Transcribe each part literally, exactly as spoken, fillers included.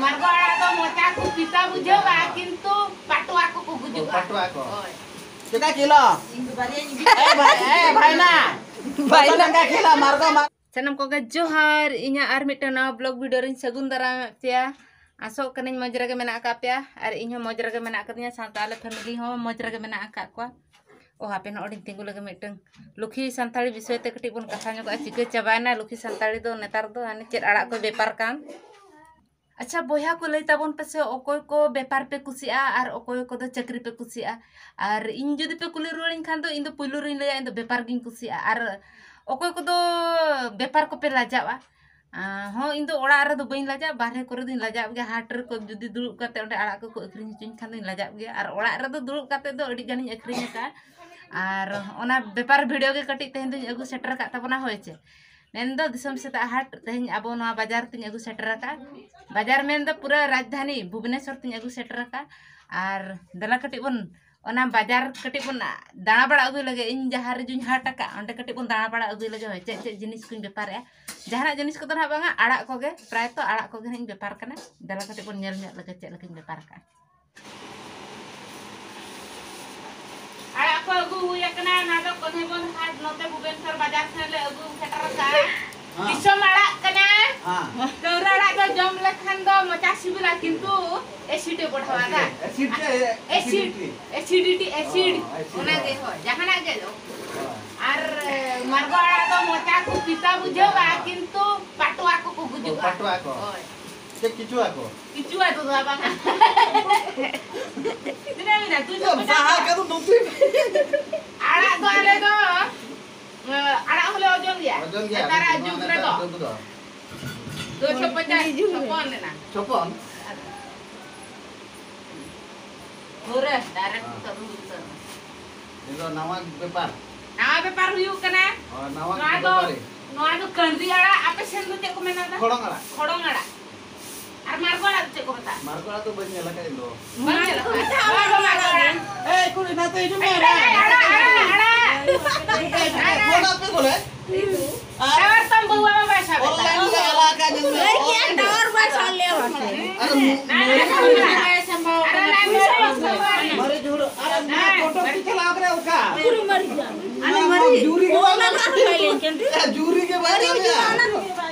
ᱢᱟᱨᱜᱚ ᱟᱲᱟᱜ ᱫᱚ ᱢᱚᱪᱟ ᱠᱚ ᱯᱤᱛᱟ ᱵᱩᱡᱷᱟᱹᱜᱼᱟ, ᱠᱤᱱᱛᱩ ᱯᱟᱴᱣᱟ ᱠᱚᱠᱚ ᱜᱩᱡᱩᱜᱼᱟ᱾ ᱯᱟᱴᱣᱟ ᱠᱚ᱾ ᱦᱳᱭ᱾ ᱪᱮᱠᱟ ᱠᱤᱞᱳ? ᱤᱧ ᱫᱚ ᱵᱟᱨᱭᱟᱧ ᱤᱫᱤ ᱮ ᱵᱷᱟᱭ, ᱮ ᱵᱷᱟᱭᱱᱟ᱾ ᱵᱷᱟᱭᱱᱟ᱾ ᱪᱮᱫ ᱞᱮᱠᱟ ᱠᱤᱞᱳ ᱢᱟᱨᱜᱚ ᱢᱟ- ᱥᱟᱱᱟᱢ ᱠᱚᱜᱮ ᱡᱚᱦᱟᱨ, ᱤᱧᱟᱹᱜ ᱟᱨ ᱢᱤᱫᱴᱟᱝ ᱱᱟᱣᱟ ᱵᱞᱚᱜ ᱵᱷᱤᱰᱤᱭᱳ ᱨᱤᱧ ᱥᱟᱹᱜᱩᱱ ᱫᱟᱨᱟᱢᱮᱫ ᱯᱮᱭᱟ᱾ ᱟᱥᱚᱜ ᱠᱟᱹᱱᱟᱹᱧ ᱢᱚᱡᱽ ᱨᱮᱜᱮ ᱢᱮᱱᱟᱜ ᱟᱠᱟᱫ ᱯᱮᱭᱟ ᱟᱨ ᱤᱧ ᱦᱚᱸ ᱢᱚᱡᱽ ᱨᱮᱜᱮ ᱢᱮᱱᱟᱜ ᱟᱠᱟᱫᱤᱧᱟ, ᱥᱟᱶᱛᱮ ᱟᱞᱮ ᱯᱷᱮᱢᱤᱞᱤ ᱦᱚᱸ ᱢᱚᱡᱽ ᱨᱮᱜᱮ ᱢᱮᱱᱟᱜ ᱟᱠᱟᱫ ᱠᱚᱣᱟ᱾ ᱚ, ᱦᱟᱯᱮ ᱱᱚᱜᱼᱚᱭ ᱤᱧ ᱛᱤᱸᱜᱩ ᱞᱮᱜᱮ, ᱢᱤᱫᱴᱟᱝ ᱞᱩᱠᱷᱤ ᱥᱟᱱᱛᱟᱲᱤ ᱵᱤᱥᱚᱭ ᱛᱮ ᱠᱟᱹᱴᱤᱡ ᱵᱚᱱ ᱠᱟᱛᱷᱟ ᱧᱚᱜᱚᱜᱼᱟ᱾ ᱪᱤᱠᱟᱹ ᱪᱟᱵᱟᱭᱮᱱᱟ ᱞᱩᱠᱷᱤ ᱥᱟᱱᱛᱟᱲᱤ ᱫᱚ ᱱᱮᱛᱟᱨ ᱫᱚ, ᱦᱟᱱᱮ ᱪᱮᱫ ᱟᱲᱟᱜ ᱠᱚ ᱵᱮᱯᱟᱨ ᱠᱟᱱ᱾ ᱟᱪᱪᱷᱟ ᱵᱚᱭᱦᱟ ᱠᱚ, ᱞᱟᱹᱭ ᱛᱟᱵᱚᱱ ᱯᱮᱥᱮ, ᱚᱠᱚᱭ ᱠᱚ ᱵᱮᱯᱟᱨ ᱯᱮ ᱠᱩᱥᱤᱭᱟᱜᱼᱟ ᱟᱨ ᱚᱠᱚᱭ ᱠᱚᱫᱚ ᱪᱟᱹᱠᱨᱤ ᱯᱮ ᱠᱩᱥᱤᱭᱟᱜᱼᱟ? ᱟᱨ ᱤᱧ ᱡᱩᱫᱤ ᱯᱮ ᱠᱩᱞᱤ ᱨᱩᱣᱟᱹᱲᱤᱧ ᱠᱷᱟᱱ ᱫᱚ, ᱤᱧ ᱫᱚ ᱯᱩᱭᱞᱩ ᱨᱤᱧ ᱞᱟᱹᱭᱟ, ᱤᱧ ᱫᱚ ᱵᱮᱯᱟᱨ ᱜᱤᱧ ᱠᱩᱥᱤᱭᱟᱜᱼᱟ᱾ ᱟᱨ ᱚᱠᱚᱭ ᱠᱚᱫᱚ ᱵᱮᱯᱟᱨ ᱠᱚᱯᱮ ᱞᱟᱡᱟᱜᱼᱟ? ᱟᱸ, ᱦᱚᱸ, ᱤᱧ ᱫᱚ ᱚᱲᱟᱜ ᱨᱮᱫᱚ ᱵᱟᱹᱧ ᱞᱟᱡᱟᱜᱼᱟ, ᱵᱟᱨᱦᱮ ᱠᱚᱨᱮ ᱫᱚᱧ ᱞᱟᱡᱟᱜ ᱜᱮᱭᱟ᱾ ᱦᱟᱴ ᱨᱮᱠᱚ ᱡᱩᱫᱤ ᱫᱩᱲᱩᱵ ᱠᱟᱛᱮ ᱚᱸᱰᱮ ᱟᱲᱟᱜ ᱠᱚᱠᱚ ᱟᱹᱠᱷᱨᱤᱧ ᱦᱚᱪᱚᱧ ᱠᱷᱟᱱ ᱫᱚᱧ ᱞᱟᱡᱟᱜ ᱜᱮᱭᱟ᱾ ᱟᱨ ᱚᱲᱟᱜ ᱨᱮᱫᱚ ᱫᱩᱲᱩᱵ ᱠᱟᱛᱮ ᱫᱚ ᱟᱹᱰᱤ ᱜᱟᱱᱤᱧ ᱟᱹᱠᱷᱨᱤᱧ ᱟᱠᱟᱫᱼᱟ᱾ ᱟᱨ ᱚᱱᱟ ᱵᱮᱯᱟᱨ ᱵᱷᱤᱰᱤᱭᱳ ᱜᱮ ᱠᱟᱹᱴᱤᱡ ᱛᱮᱦᱮᱧ ᱫᱚᱧ ᱟᱹᱜᱩ ᱥᱮᱴᱮᱨ ᱟᱠᱟᱫ ᱛᱟᱵᱚᱱᱟ, ᱦᱳᱭ ᱪᱮ? ᱢᱮᱱᱫᱚ ᱫᱤᱥᱚᱢ ᱥᱮᱛᱟᱜ ᱦᱟᱴ, ᱛᱮᱦᱮᱧ ᱟᱵᱚ ᱱᱚᱣᱟ ᱵᱟᱡᱟᱨ ᱛᱤᱧ ᱟᱹᱜᱩ ᱥᱮᱴᱮᱨ ᱟᱠᱟᱫᱼᱟ᱾ ᱵᱟᱡᱟᱨ ᱢᱮᱱᱫᱚ ᱯᱩᱨᱟᱹ ᱨᱟᱡᱽᱫᱷᱟᱱᱤ ᱵᱷᱩᱵᱽᱱᱮᱥᱚᱨ ᱛᱤᱧ ᱟᱹᱜᱩ ᱥᱮᱴᱮᱨ ᱟᱠᱟᱫᱼᱟ᱾ ᱟᱨ ᱫᱮᱞᱟ ᱠᱟᱹᱴᱤᱡ ᱵᱚᱱ ᱚᱱᱟ ᱵᱟᱡᱟᱨ ᱠᱟᱹᱴᱤᱡ ᱵᱚᱱ ᱫᱟᱬᱟ ᱵᱟᱲᱟ ᱟᱹᱜᱩᱭ ᱞᱟᱹᱜᱤᱫ, ᱤᱧ ᱡᱟᱦᱟᱸ ᱨᱮ ᱡᱩᱧ ᱦᱟᱴ ᱟᱠᱟᱫ, ᱚᱸᱰᱮ ᱠᱟᱹᱴᱤᱡ ᱵᱚᱱ ᱫᱟᱬᱟ ᱵᱟᱲᱟ ᱟᱹᱜᱩᱭ ᱞᱟᱹᱜᱤᱫ, ᱦᱳᱭ, ᱪᱮᱫ ᱪᱮᱫ ᱡᱤᱱᱤᱥ ᱠᱚᱧ ᱵᱮᱯᱟᱨᱮᱜᱼᱟ᱾ ᱡᱟᱦᱟᱱᱟᱜ ᱡᱤᱱᱤᱥ ᱠᱚᱫᱚ ᱱᱟᱦᱟᱜ ᱵᱟᱝᱟ, ᱟᱲᱟᱜ ᱠᱚᱜᱮ, ᱯᱨᱟᱭᱛᱚ ᱟᱲᱟᱜ ᱠᱚᱜᱮ ᱱᱟᱦᱟᱜ ᱤᱧ ᱵᱮᱯᱟᱨ ᱠᱟᱱᱟ᱾ ᱫᱮᱞᱟ ᱠᱟᱹᱴᱤᱡ ᱵᱚᱱ ᱧᱮᱞ ᱧᱚᱜ ᱞᱮᱜᱮ ᱪᱮᱫ ᱞᱮᱠᱟᱧ ᱵᱮᱯᱟᱨ ᱟᱠᱟᱫᱼᱟ᱾ ᱟᱲᱟᱜ ᱠᱚ ᱟᱹᱜᱩ ᱦᱩᱭ ᱟᱠᱟᱱᱟ, ᱚᱱᱟ ᱫᱚ ᱠᱚᱱᱦᱮᱵᱚᱱ ᱦᱟᱴ, ᱱᱚᱛᱮ ᱵᱷᱩᱵᱮᱱᱥᱚᱨ ᱵᱟᱡᱟᱨ ᱥᱮᱱ ᱞᱮ ᱟᱹᱜᱩ ᱥᱮᱴᱮᱨ ᱟᱠᱟᱫᱼᱟ᱾ ᱦᱮᱸ᱾ ᱫᱤᱥᱚᱢ ᱟᱲᱟᱜ ᱠᱟᱱᱟ᱾ ᱦᱮᱸ᱾ ᱠᱟᱹᱣᱨᱟ ᱟᱲᱟᱜ ᱫᱚ ᱡᱚᱢ ᱞᱮᱠᱷᱟᱱ ᱫᱚ ᱢᱚᱪᱟ ᱥᱤᱵᱤᱞᱟ, ᱠᱤᱱᱛᱩ ᱮᱥᱤᱰ ᱮ ᱵᱚᱲᱦᱟᱣᱟ, ᱫᱟ᱾ ᱮᱥᱤᱰ ᱪᱮ? Acid, acidity? Acidity, acid. ᱚ, ᱮᱥᱤᱰ ᱚᱱᱟ ᱫᱚ᱾ ᱜᱮ, ᱦᱳᱭ, ᱡᱟᱦᱟᱱᱟᱜ ᱜᱮ᱾ ᱦᱳᱭ᱾ ᱟᱨ, ᱮ, ᱢᱟᱨᱜᱚ ᱟᱲᱟᱜ ᱫᱚ ᱢᱚᱪᱟ ᱠᱚ ᱯᱤᱛᱟ ᱵᱩᱡᱷᱟᱹᱜᱼᱟ, ᱦᱳᱭ᱾ ᱠᱤᱱᱛᱩ ᱯᱟᱴᱣᱟ ᱠᱚᱠᱚ ᱜᱩᱡᱩᱜᱼᱟ᱾ ᱚ, ᱯᱟᱴᱣᱟ ᱠᱚ᱾ ᱦᱳᱭ᱾ ᱪᱮᱫ ᱠᱤᱪᱩᱣᱟ ᱠᱚ? ᱠᱤᱪᱩᱣᱟ ᱫᱚ ᱵᱟᱝᱟ᱾ ᱛᱤᱱᱟᱹᱜ ᱢᱮᱱᱟᱜᱼᱟ? ᱫᱩ ᱥᱚ ᱯᱚᱪᱟᱥ᱾ ᱵᱟᱦᱟ ᱠᱚᱫᱚ ᱱᱚᱛᱮ᱾ ᱟᱲᱟᱜ ᱫᱚ ᱟᱞᱮ ᱫᱚ, ᱮ, ᱟᱲᱟᱜ ᱦᱚᱸᱞᱮ ᱳᱡᱚᱱ ᱜᱮᱭᱟ᱾ ᱳᱡᱚᱱ ᱜᱮᱭᱟ᱾ ᱱᱮᱛᱟᱨᱟᱜ ᱱᱚᱣᱟ ᱡᱩᱜᱽ ᱱᱮᱛᱟᱨ ᱨᱮᱫᱚ᱾ ᱡᱩᱜᱽ ᱫᱚ᱾ ᱫᱩ ᱥᱚ ᱯᱚᱪᱟᱥ ᱦᱤᱡᱩᱜ ᱢᱮ᱾ ᱪᱷᱚᱯᱚᱱ ᱞᱮᱱᱟ᱾ ᱪᱷᱚᱯᱚᱱ? ᱯᱩᱨᱟᱹ direct ᱦᱮᱸ᱾ ᱠᱟᱹᱢᱤ ᱩᱛᱟᱹᱨ᱾ ᱱᱤᱭᱟᱹ ᱫᱚ ᱱᱟᱣᱟ ᱵᱮᱯᱟᱨ? ᱱᱟᱣᱟ ᱵᱮᱯᱟᱨ ᱦᱩᱭᱩᱜ ᱠᱟᱱᱟ᱾ ᱦᱳᱭ, ᱱᱟᱣᱟ ᱱᱚᱣᱟ ᱫᱚ, ᱵᱮᱯᱟᱨᱤ᱾ ᱱᱚᱣᱟ ᱫᱚ ᱠᱟᱹᱨᱫᱤ ᱟᱲᱟᱜ, ᱟᱯᱮ ᱥᱮᱱ ᱫᱚ ᱪᱮᱫ ᱠᱚ ᱢᱮᱱᱟ? ᱠᱷᱚᱲᱚᱝ ᱟᱲᱟᱜ᱾ ᱠᱷᱚᱲᱚᱝ ᱟᱲᱟᱜ᱾ ᱟᱨ ᱢᱟᱨᱜᱚ ᱟᱲᱟᱜ ᱫᱚ ᱪᱮᱫ ᱠᱚ ᱢᱮᱛᱟᱜᱼᱟ? ᱢᱟᱨᱜᱚ ᱟᱲᱟᱜ ᱫᱚ ᱵᱟᱹᱧ ᱧᱮᱞ ᱟᱠᱟᱫ ᱤᱧ ᱫᱚ᱾ ᱵᱟᱢ ᱧᱮᱞ ᱟᱠᱟᱫᱼᱟ? ᱱᱚᱣᱟ ᱫᱚ ᱢᱟᱨᱜᱚ ᱟᱲᱟᱜ᱾ ᱮᱭ, ᱠᱩᱲᱤ, ᱱᱟᱛᱮ ᱦᱤᱡᱩᱜ ᱢᱮ᱾ ᱮᱭ, ᱮᱭ, ᱟᱲᱟᱜ, ᱟᱲᱟᱜ, ᱟᱲᱟᱜ᱾ ᱯᱷᱳᱱ ᱟᱯᱮ ᱵᱚᱞᱮ? ᱴᱟᱣᱟᱨ ᱛᱟᱢ ᱵᱟᱹᱵᱩ ᱵᱟᱵᱟ ᱵᱟᱭ ᱥᱟᱵ ᱮᱫᱟ᱾ Online ᱞᱮ ᱟᱲᱟᱜ ᱟᱠᱟᱫ, ᱧᱮᱞ ᱢᱮ᱾ ᱞᱟᱹᱭ ᱠᱮᱫᱼᱟ, ᱴᱟᱣᱟᱨ ᱵᱟᱭ ᱥᱟᱵ ᱞᱮᱭᱟ ᱵᱟᱝ᱾ ᱢᱟᱹᱨᱤᱪ ᱦᱩᱲᱩ, ᱟᱨ ᱚᱱᱟ ᱯᱚᱴᱚᱢ ᱯᱤᱴᱷᱟᱹ ᱞᱟᱜᱟᱣ ᱠᱟᱱᱟ ᱚᱠᱟ? ᱡᱩᱨᱤ ᱜᱮ ᱵᱟᱭ ᱧᱟᱢ ᱠᱟᱱᱟ᱾ ᱡᱩᱨᱤ ᱜᱮ ᱵᱟᱭ ᱧᱟᱢ ᱠᱟᱱᱟ᱾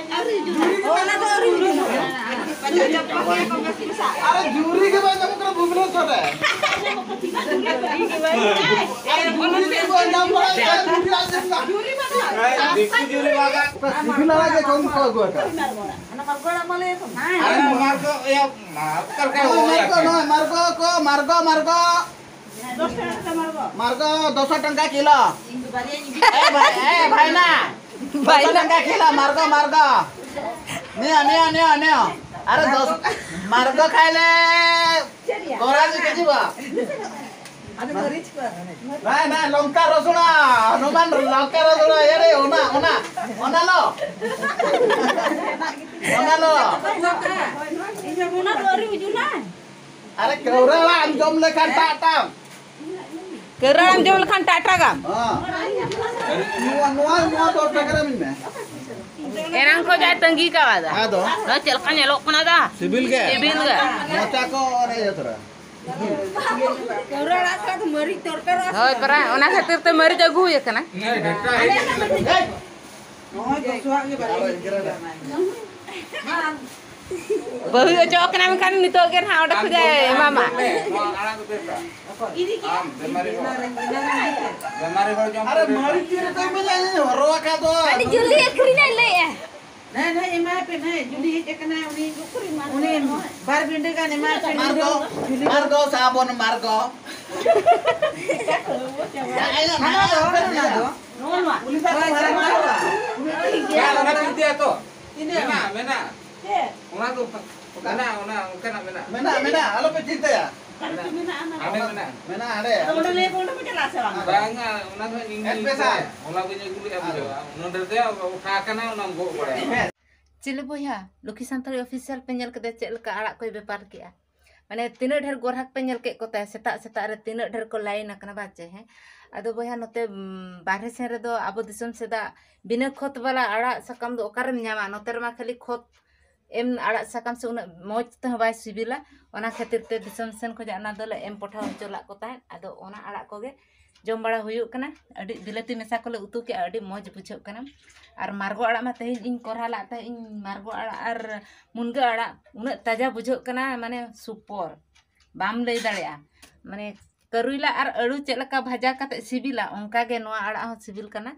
ᱡᱩᱨᱤ ᱜᱮ ᱵᱟᱭ ᱧᱟᱢ ᱠᱟᱱᱟ᱾ ᱟᱨᱮ ᱡᱩᱨᱤ ᱜᱮ ᱵᱟᱭ ᱧᱟᱢᱚᱜ ᱠᱟᱱᱟ ᱵᱷᱩᱵᱽᱱᱮᱥᱚᱨ ᱨᱮ᱾ ᱟᱨᱮ ᱡᱩᱨᱤ ᱜᱮ ᱵᱟᱭ ᱧᱟᱢ ᱵᱟᱲᱟᱭᱮᱫᱟ, ᱡᱩᱨᱤ ᱟᱡ ᱮᱢ ᱫᱟ᱾ ᱫᱤᱠᱩ ᱡᱩᱨᱤ ᱵᱟᱜᱟᱱ᱾ ᱥᱤᱵᱤᱞ ᱟᱲᱟᱜ ᱜᱮ ᱠᱚᱢ ᱠᱚ ᱟᱹᱜᱩ ᱟᱠᱟᱫ᱾ ᱟᱨᱮ ᱱᱚᱣᱟ ᱠᱚ, ᱤᱭᱟᱹ, ᱢᱟ, ᱚᱠᱟ ᱞᱮᱠᱟ ᱱᱚᱜᱼᱚᱭ ᱢᱟᱨᱜᱚ, ᱱᱚᱜᱼᱚᱭ ᱢᱟᱨᱜᱚ ᱠᱚ, ᱢᱟᱨᱜᱚ, ᱢᱟᱨᱜᱚ᱾ ᱢᱟᱨᱜᱚ ᱫᱚᱥ ᱴᱟᱠᱟ ᱠᱤᱞᱳ᱾ ᱮ ᱵᱷᱟᱭ, ᱮ ᱵᱷᱟᱭᱱᱟ, ᱫᱚᱥ ᱴᱟᱠᱟ ᱠᱤᱞᱳ ᱢᱟᱨᱜᱚ, ᱢᱟᱨᱜᱚ᱾ ᱱᱤᱭᱟᱹ, ᱱᱤᱭᱟᱹ, ᱱᱤᱭᱟᱹ, ᱱᱤᱭᱟᱹ᱾ ᱟᱨᱮ ᱫᱚᱥ, ᱢᱟᱨᱜᱚ ᱠᱷᱟᱭᱞᱮ ᱠᱚᱨᱟ ᱡᱤ ᱠᱮᱡᱤ ᱵᱟ᱾ ᱱᱟᱭ, ᱱᱟᱭ, ᱞᱚᱝᱠᱟ ᱨᱚᱥᱩᱱᱟ, ᱦᱚᱱᱩᱢᱟᱱ ᱞᱚᱝᱠᱟ ᱨᱚᱥᱩᱱᱟ, ᱮ ᱨᱮ, ᱚᱱᱟ, ᱚᱱᱟ, ᱚᱱᱟ ᱞᱚ᱾ ᱚᱱᱟ ᱞᱚ᱾ ᱚᱱᱟ ᱫᱚ ᱟᱹᱣᱨᱤ ᱵᱩᱡᱩᱜᱼᱟ᱾ ᱟᱨᱮ ᱠᱟᱹᱣᱨᱟᱹ ᱟᱲᱟᱜ ᱮᱢ ᱡᱚᱢ ᱞᱮᱠᱷᱟᱱ ᱴᱟᱜ ᱴᱟᱜ᱾ ᱠᱟᱹᱣᱨᱟᱹ ᱟᱲᱟᱜ ᱮᱢ ᱡᱚᱢ ᱞᱮᱠᱷᱟᱱ ᱴᱟᱜ ᱴᱟᱜ ᱟᱢ᱾ ᱦᱮᱸ᱾ ᱱᱚᱣᱟ, ᱱᱚᱣᱟ, ᱱᱚᱣᱟ ᱫᱚ ᱴᱟᱠᱟ ᱨᱮ ᱢᱮᱱᱟᱜᱼᱟ᱾ ᱮᱱᱟᱝ ᱠᱷᱚᱱ ᱡᱟᱭ ᱛᱟᱺᱜᱤ ᱠᱟᱣᱟᱫᱟ᱾ ᱟᱫᱚ? ᱱᱚᱣᱟ ᱪᱮᱫ ᱞᱮᱠᱟ ᱧᱮᱞᱚᱜ ᱠᱟᱱᱟ ᱫᱟ? ᱥᱤᱵᱤᱞ ᱜᱮ? ᱥᱤᱵᱤᱞ ᱜᱮ᱾ ᱢᱚᱪᱟ ᱠᱚ ᱚᱨᱮ ᱤᱭᱟᱹ ᱛᱚᱨᱟ᱾ ᱠᱟᱹᱣᱨᱟᱹ ᱟᱲᱟᱜ ᱥᱟᱞᱟᱜ ᱫᱚ ᱢᱟᱹᱨᱤᱪ ᱫᱚᱨᱠᱟᱨᱚᱜᱼᱟ ᱥᱮ ᱦᱳᱭ, ᱵᱟᱝ? ᱯᱟᱨᱟ, ᱚᱱᱟ ᱠᱷᱟᱹᱛᱤᱨ ᱛᱮ ᱢᱟᱹᱨᱤᱪ ᱟᱹᱜᱩ ᱦᱩᱭ ᱟᱠᱟᱱᱟ᱾ ᱱᱚᱜᱼᱚᱭ ᱫᱚᱥᱟᱜ ᱜᱮ ᱵᱟᱞᱮ ᱤᱫᱤ ᱠᱟᱱᱟ᱾ ᱵᱟᱹᱦᱩᱭ ᱚᱪᱚᱜ ᱠᱟᱱᱟ, ᱢᱮᱱᱠᱷᱟᱱ ᱱᱤᱛᱚᱜ ᱜᱮ ᱱᱟᱦᱟᱜ ᱚᱸᱰᱮ ᱠᱷᱚᱡᱟᱜ ᱮ ᱮᱢᱟᱢᱟ᱾ ᱱᱚᱣᱟ ᱟᱲᱟᱜ ᱫᱚ ᱵᱮᱥᱟ᱾ ᱟᱢ ᱵᱮᱢᱟᱨᱤ ᱦᱚᱲ᱾ ᱵᱮᱢᱟᱨᱤ ᱦᱚᱲ ᱡᱚᱢ ᱟᱨᱮ ᱠᱚ ᱵᱮᱥᱟ᱾ ᱢᱟᱹᱨᱤᱪ ᱛᱤᱨᱮ ᱛᱚ ᱤᱧ ᱢᱮᱱᱟ, ᱤᱧ ᱦᱚᱨᱚ ᱟᱠᱟᱫ ᱫᱚ᱾ ᱟᱹᱰᱤ ᱡᱚᱞᱫᱤ ᱟᱹᱠᱷᱨᱤᱧᱟᱭ ᱞᱟᱹᱭᱮᱜᱼᱟ᱾ ᱱᱮ, ᱱᱮ, ᱮᱢᱟᱭ ᱯᱮ, ᱱᱮ, ᱡᱩᱞᱤ ᱦᱮᱡ ᱟᱠᱟᱱᱟᱭ, ᱩᱱᱤ, ᱩᱱᱤ ᱵᱟᱨ ᱵᱤᱸᱰᱟᱹ ᱜᱟᱱ ᱮᱢᱟᱭ ᱯᱮ, ᱱᱩᱭ ᱫᱚ ᱢᱟᱨᱜᱚ, ᱡᱩᱞᱤ ᱫᱚ᱾ ᱢᱟᱨᱜᱚ, ᱥᱟᱵᱚᱱ ᱢᱟᱨᱜᱚ᱾ ᱦᱟᱱᱟ ᱫᱚ, ᱦᱟᱱᱟ ᱫᱚ᱾ ᱱᱚᱣᱟ, ᱱᱚᱣᱟ᱾ ᱩᱱᱤ ᱫᱚ ᱦᱳᱭ, ᱦᱟᱱᱟ ᱫᱚ᱾ ᱵᱟᱝ, ᱚᱱᱟ ᱪᱤᱱᱛᱟᱹᱭᱟ ᱛᱚ? ᱛᱤᱱᱟᱹᱜ? ᱢᱮᱱᱟᱜᱼᱟ, ᱢᱮᱱᱟᱜᱼᱟ᱾ ᱪᱮᱫ? ᱚᱱᱟ ᱫᱚ ᱢᱮᱱᱟᱜᱼᱟ, ᱚᱱᱟ ᱚᱱᱠᱟᱱᱟᱜ ᱢᱮᱱᱟᱜᱼᱟ᱾ ᱢᱮᱱᱟᱜᱼᱟ, ᱢᱮᱱᱟᱜᱼᱟ, ᱟᱞᱚᱯᱮ ᱪᱤᱱᱛᱟᱹᱭᱟ᱾ ᱦᱟᱸᱰᱮ ᱢᱮᱱᱟᱜᱼᱟ, ᱦᱟᱸᱰᱮ᱾ ᱢᱮᱱᱟᱜᱼᱟ, ᱦᱟᱸᱰᱮ᱾ ᱟᱫᱚ ᱚᱸᱰᱮ ᱞᱟᱹᱭ ᱠᱚ, ᱚᱸᱰᱮ ᱯᱮ ᱪᱟᱞᱟᱜᱼᱟ ᱥᱮ ᱵᱟᱝ? ᱵᱟᱝᱟ, ᱚᱱᱟ ᱫᱚ ᱤᱧ ᱜᱤᱧ ᱮᱥᱯᱮᱥᱟᱞ᱾ ᱤᱫᱤᱭᱟ᱾ ᱦᱚᱞᱟ ᱜᱤᱧ ᱟᱹᱜᱩ ᱞᱮᱫᱼᱟ, ᱟᱫᱚ᱾ ᱵᱩᱡᱷᱟᱹᱣᱟ᱾ ᱱᱚᱰᱮ ᱫᱚ ᱚᱠᱟ ᱠᱟᱱᱟ, ᱚᱱᱟᱢ ᱜᱚᱜ ᱵᱟᱲᱟᱭᱟ᱾ ᱪᱤᱞᱤ ᱵᱚᱭᱦᱟ, ᱞᱩᱠᱷᱤ ᱥᱟᱱᱛᱟᱲᱤ official ᱯᱮ ᱧᱮᱞ ᱠᱮᱫᱟ, ᱪᱮᱫ ᱞᱮᱠᱟ ᱟᱲᱟᱜ ᱠᱚᱭ ᱵᱮᱯᱟᱨ ᱠᱮᱜᱼᱟ? ᱢᱟᱱᱮ, ᱛᱤᱱᱟᱹᱜ ᱰᱷᱮᱨ ᱜᱚᱨᱦᱟᱠ ᱯᱮ ᱧᱮᱞ ᱠᱮᱫ ᱠᱚ ᱛᱟᱭᱟ, ᱥᱮᱛᱟᱜ ᱥᱮᱛᱟᱜ ᱨᱮ ᱛᱤᱱᱟᱹᱜ ᱰᱷᱮᱨ ᱠᱚ line ᱟᱠᱟᱱᱟ, ᱵᱟᱪᱮ, ᱦᱮᱸ? ᱟᱫᱚ ᱵᱚᱭᱦᱟ, ᱱᱚᱛᱮ, ᱩᱢ, ᱵᱟᱨᱦᱮ ᱥᱮᱱ ᱨᱮᱫᱚ ᱟᱵᱚ ᱫᱤᱥᱚᱢ ᱥᱮᱫᱟᱜ ᱵᱤᱱᱟᱹ ᱠᱷᱚᱛ ᱵᱟᱞᱟ ᱟᱲᱟᱜ ᱥᱟᱠᱟᱢ ᱫᱚ ᱚᱠᱟᱨᱮᱢ ᱧᱟᱢᱟ? ᱱᱚᱛᱮ ᱨᱮᱢᱟ ᱠᱷᱟᱹᱞᱤ ᱠᱷᱚᱛ ᱮᱢ ᱟᱲᱟᱜ ᱥᱟᱠᱟᱢ ᱥᱮ ᱩᱱᱟᱹᱜ ᱢᱚᱡᱽ ᱛᱮᱦᱚᱸ ᱵᱟᱭ ᱥᱤᱵᱤᱞᱟ᱾ ᱚᱱᱟ ᱠᱷᱟᱹᱛᱤᱨ ᱛᱮ ᱫᱤᱥᱚᱢ ᱥᱮᱱ ᱠᱷᱚᱱᱟᱜ ᱚᱱᱟ ᱫᱚᱞᱮ ᱮᱢ ᱯᱚᱴᱷᱟᱣ ᱦᱚᱪᱚ ᱞᱟᱜ ᱠᱚ ᱛᱟᱦᱮᱸᱫ᱾ ᱟᱫᱚ ᱚᱱᱟ ᱟᱲᱟᱜ ᱠᱚᱜᱮ ᱡᱚᱢ ᱵᱟᱲᱟ ᱦᱩᱭᱩᱜ ᱠᱟᱱᱟ᱾ ᱟᱹᱰᱤ ᱵᱤᱞᱟᱹᱛᱤ ᱢᱮᱥᱟ ᱠᱚᱞᱮ ᱩᱛᱩ ᱠᱮᱜᱼᱟ, ᱟᱹᱰᱤ ᱢᱚᱡᱽ ᱵᱩᱡᱷᱟᱹᱜ ᱠᱟᱱᱟ᱾ ᱟᱨ ᱢᱟᱨᱜᱚ ᱟᱲᱟᱜ ᱢᱟ ᱛᱮᱦᱮᱧ ᱤᱧ ᱠᱚᱨᱦᱟ ᱞᱟᱜ ᱛᱟᱦᱮᱸᱫ ᱤᱧ, ᱢᱟᱨᱜᱚ ᱟᱲᱟᱜ ᱟᱨ ᱢᱩᱱᱜᱟᱹ ᱟᱲᱟᱜ ᱩᱱᱟᱹᱜ ᱛᱟᱡᱟ ᱵᱩᱡᱷᱟᱹᱜ ᱠᱟᱱᱟ, ᱢᱟᱱᱮ ᱥᱩᱯᱚᱨ, ᱵᱟᱢ ᱞᱟᱹᱭ ᱫᱟᱲᱮᱭᱟᱜᱼᱟ᱾ ᱢᱟᱱᱮ ᱠᱟᱨᱩᱭᱞᱟ ᱟᱨ ᱟᱹᱲᱩ ᱪᱮᱫ ᱞᱮᱠᱟ ᱵᱷᱟᱡᱟ ᱠᱟᱛᱮ ᱥᱤᱵᱤᱞᱟ, ᱚᱱᱠᱟ ᱜᱮ ᱱᱚᱣᱟ ᱟᱲᱟᱜ ᱦᱚᱸ ᱥᱤᱵᱤᱞ ᱠᱟᱱᱟ᱾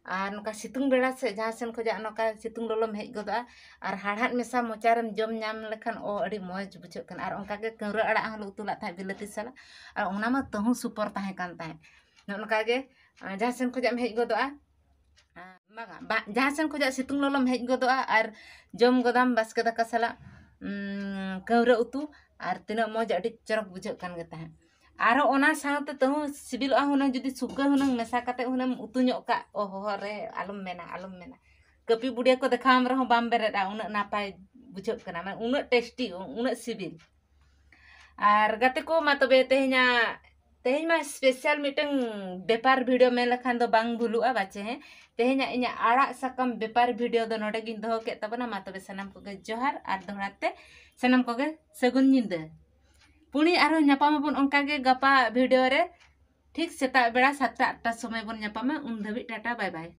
ᱟᱨ ᱱᱚᱝᱠᱟ ᱥᱤᱛᱩᱝ ᱵᱮᱲᱟ ᱥᱮ ᱡᱟᱦᱟᱸ ᱥᱮᱱ ᱠᱷᱚᱱᱟᱜ ᱱᱚᱝᱠᱟ ᱥᱤᱛᱩᱝ ᱞᱚᱞᱚᱢ ᱦᱮᱡ ᱜᱚᱫᱚᱜᱼᱟ ᱟᱨ ᱦᱟᱲᱦᱟᱫ ᱢᱮᱥᱟ ᱢᱚᱪᱟᱨᱮᱢ ᱡᱚᱢ ᱧᱟᱢ ᱞᱮᱠᱷᱟᱱ, ᱚ, ᱟᱹᱰᱤ ᱢᱚᱡᱽ ᱵᱩᱡᱷᱟᱹᱜ ᱠᱟᱱᱟ᱾ ᱟᱨ ᱚᱱᱠᱟ ᱜᱮ ᱠᱟᱹᱣᱨᱟᱹ ᱟᱲᱟᱜ ᱦᱚᱸᱞᱮ ᱩᱛᱩ ᱞᱟᱜ ᱛᱟᱦᱮᱸᱫ ᱵᱤᱞᱟᱹᱛᱤ ᱥᱟᱞᱟᱜ, ᱟᱨ ᱚᱱᱟ ᱢᱟ ᱛᱟᱹᱦᱩ ᱥᱩᱯᱚᱨ ᱛᱟᱦᱮᱸ ᱠᱟᱱ ᱛᱟᱦᱮᱸᱫ᱾ ᱱᱚᱜᱼᱚ ᱱᱚᱝᱠᱟ ᱜᱮ, ᱟᱨ ᱡᱟᱦᱟᱸ ᱥᱮᱱ ᱠᱷᱚᱱᱟᱜ ᱮᱢ ᱦᱮᱡ ᱜᱚᱫᱚᱜᱼᱟ, ᱟᱨ ᱵᱟᱝᱟ, ᱵᱟ-, ᱡᱟᱦᱟᱸ ᱥᱮᱱ ᱠᱷᱚᱱᱟᱜ ᱥᱤᱛᱩᱝ ᱞᱚᱞᱚᱢ ᱦᱮᱡ ᱜᱚᱫᱚᱜᱼᱟ ᱟᱨ ᱡᱚᱢ ᱜᱚᱫᱟᱢ ᱵᱟᱥᱠᱮ ᱫᱟᱠᱟ ᱥᱟᱞᱟᱜ, ᱩᱸ, ᱠᱟᱹᱣᱨᱟᱹ ᱩᱛᱩ, ᱟᱨ ᱛᱤᱱᱟᱹᱜ ᱢᱚᱡᱽ, ᱟᱹᱰᱤ ᱪᱚᱨᱚᱠ ᱵᱩᱡᱷᱟᱹᱜ ᱠᱟᱱ ᱜᱮ ᱛᱟᱦᱮᱸᱫ᱾ ᱟᱨᱦᱚᱸ ᱚᱱᱟ ᱥᱟᱶᱛᱮ ᱛᱟᱹᱦᱩ ᱥᱤᱵᱤᱞᱚᱜᱼᱟ ᱦᱩᱱᱟᱹᱝ, ᱡᱩᱫᱤ ᱥᱩᱠᱟᱹ ᱦᱩᱱᱟᱹᱝ ᱢᱮᱥᱟ ᱠᱟᱛᱮ ᱦᱩᱱᱟᱹᱝ ᱩᱛᱩ ᱧᱚᱜ ᱠᱟᱜ, ᱚ ᱦᱚᱦᱚ ᱨᱮ ᱟᱞᱚᱢ ᱢᱮᱱᱟ, ᱟᱞᱚᱢ ᱢᱮᱱᱟ᱾ ᱠᱟᱹᱯᱤ ᱵᱩᱰᱤᱭᱟᱹ ᱠᱚ ᱫᱮᱠᱷᱟᱣᱟᱢ ᱨᱮᱦᱚᱸ ᱵᱟᱢ ᱵᱮᱨᱮᱫᱼᱟ, ᱩᱱᱟᱹᱜ ᱱᱟᱯᱟᱭ ᱵᱩᱡᱷᱟᱹᱜ ᱠᱟᱱᱟ, ᱢᱟᱱᱮ ᱩᱱᱟᱹᱜ ᱴᱮᱥᱴᱤ, ᱩᱱᱟᱹᱜ ᱥᱤᱵᱤᱞ᱾ ᱟᱨ ᱜᱟᱛᱮ ᱠᱚ, ᱢᱟ ᱛᱚᱵᱮ ᱛᱮᱦᱮᱧᱟᱜ, ᱛᱮᱦᱮᱧ ᱢᱟ ᱥᱯᱮᱥᱟᱞ ᱢᱤᱫᱴᱟᱝ ᱵᱮᱯᱟᱨ ᱵᱷᱤᱰᱤᱭᱳ ᱢᱮᱱ ᱞᱮᱠᱷᱟᱱ ᱫᱚ ᱵᱟᱝ ᱵᱷᱩᱞᱩᱜᱼᱟ ᱵᱟᱪᱮ, ᱦᱮᱸ᱾ ᱛᱮᱦᱮᱧᱟᱜ ᱤᱧᱟᱹᱜ ᱟᱲᱟᱜ ᱥᱟᱠᱟᱢ ᱵᱮᱯᱟᱨ ᱵᱷᱤᱰᱤᱭᱳ ᱫᱚ ᱱᱚᱰᱮ ᱜᱤᱧ ᱫᱚᱦᱚ ᱠᱮᱫ ᱛᱟᱵᱚᱱᱟ᱾ ᱢᱟ ᱛᱚᱵᱮ ᱥᱟᱱᱟᱢ ᱠᱚᱜᱮ ᱡᱚᱦᱟᱨ ᱟᱨ ᱫᱚᱦᱲᱟ ᱛᱮ ᱥᱟᱱᱟᱢ ᱠᱚᱜᱮ ᱥᱟᱹᱜᱩᱱ ᱧᱤᱫᱟᱹ᱾ ᱯᱩᱱᱤ ᱟᱨᱦᱚᱸ ᱧᱟᱯᱟᱢ ᱟᱵᱚᱱ ᱚᱱᱠᱟ ᱜᱮ ᱜᱟᱯᱟ ᱵᱷᱤᱰᱤᱭᱳ ᱨᱮ, ᱴᱷᱤᱠ ᱥᱮᱛᱟᱜ ᱵᱮᱲᱟ ᱥᱟᱛᱴᱟ ᱟᱴᱴᱟ ᱥᱚᱢᱚᱭ ᱵᱚᱱ ᱧᱟᱯᱟᱢᱟ᱾ ᱩᱱ ᱫᱷᱟᱹᱵᱤᱡ ᱴᱟᱴᱟ, ᱵᱟᱭ ᱵᱟᱭ᱾